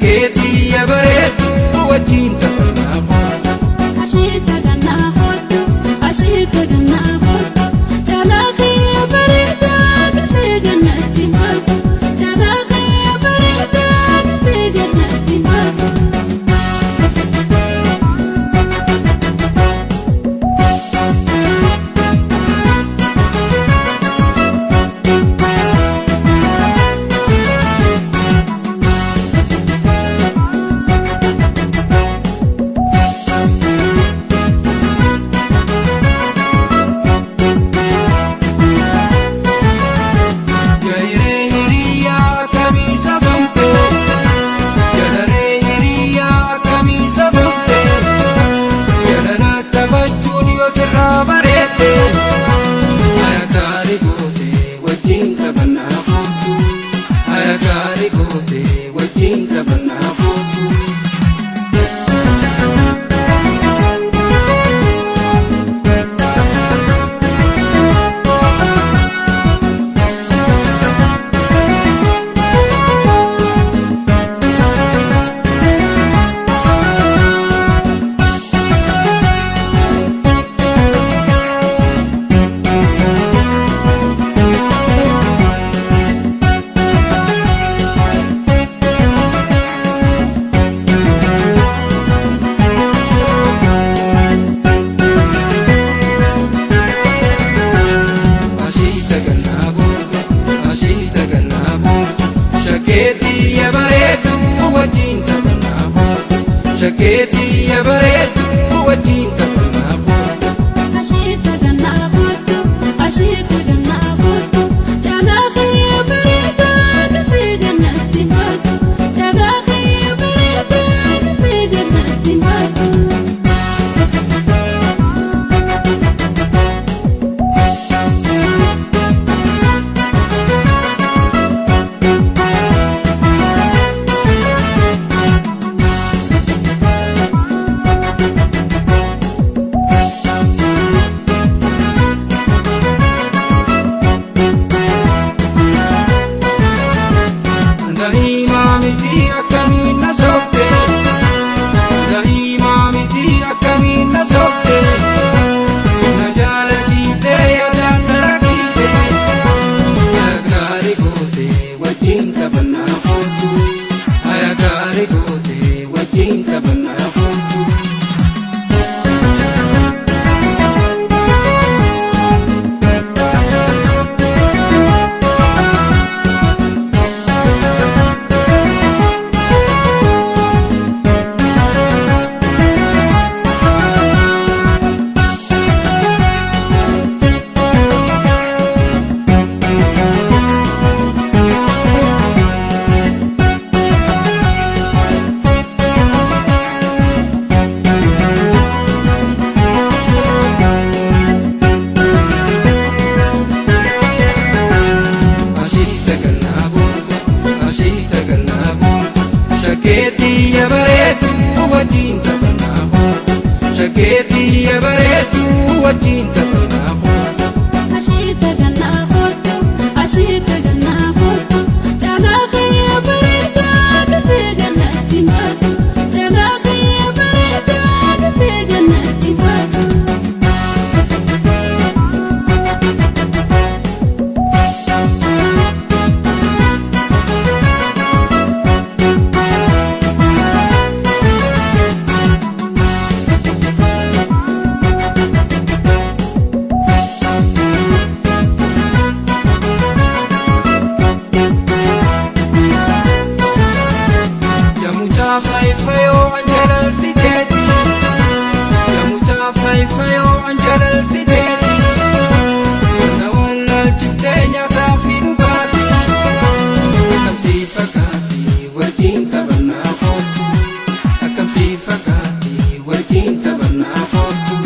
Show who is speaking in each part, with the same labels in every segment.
Speaker 1: Shakeetii ya bareedu wajjin taphannaa kootu.
Speaker 2: Asheeta gannaa kootu, asheeta gannaa kootu, calaaqee bareedaa dhufee gannatti baatu, calaaqee bareedaa dhufee gannatti baatu.
Speaker 1: Jariree hiriyaa akkamii sabamte? Jalaree hiriyaa akkamii sabamte? Jalala taphachuun yoo sirraa bareedde. Haya gaarii goote wajjin taphannaa kootu. Haya gaarii goote wajjin taphannaa kootu. Ashiita gannaa boontu, ashiita gannaa boontu, shakeetii ya bareedu wajjin taphannaa boontu, shakeetii ya bareedu wajjin taphannaa boontu.
Speaker 2: Asheeta gannaa kootu, asheeta gannaa kootu, calaaqee bareedaa dhufee gannatti baatu, calaaqee bareedaa dhufee gannatti baatu.
Speaker 1: Daa'ima miti akkamiin na soofte? Daa'ima miti akkamiin na soofte? Na jaalachiiftee yaadaan na rakkiifte. Haya gaarii goote wajjin taphannaa kootu. Haya gaarii goote wajjin taphannaa kootu. Ashiita gannaa boontu, ashiita gannaa boontu, shakeetii ya bareedu wajjin taphannaa boontu, shakeetii ya bareedu wajjin taphannaa boontu.
Speaker 2: Asheeta gannaa kootu, asheeta gannaa kootu, calaaqee bareedaa dhufee gannatti baatu, calaaqee bareedaa dhufee gannatti baatu.
Speaker 1: Yamuchaa faayifayoo anjalal fiteeti. Yamuchaa faayifayoo anjalal fiteeti. Na wallaalchiftee nyaataa fi dhugaatii. Akkamsii fakkaatti wajjin taphannaa kootu. Akkamsii fakkaatti wajjin taphannaa kootu.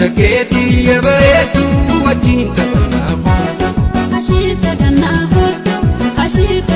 Speaker 1: Shakkeetii bareedduu wajjin taphannaa kootu.
Speaker 2: Ashiita gannaa kootu ashiita.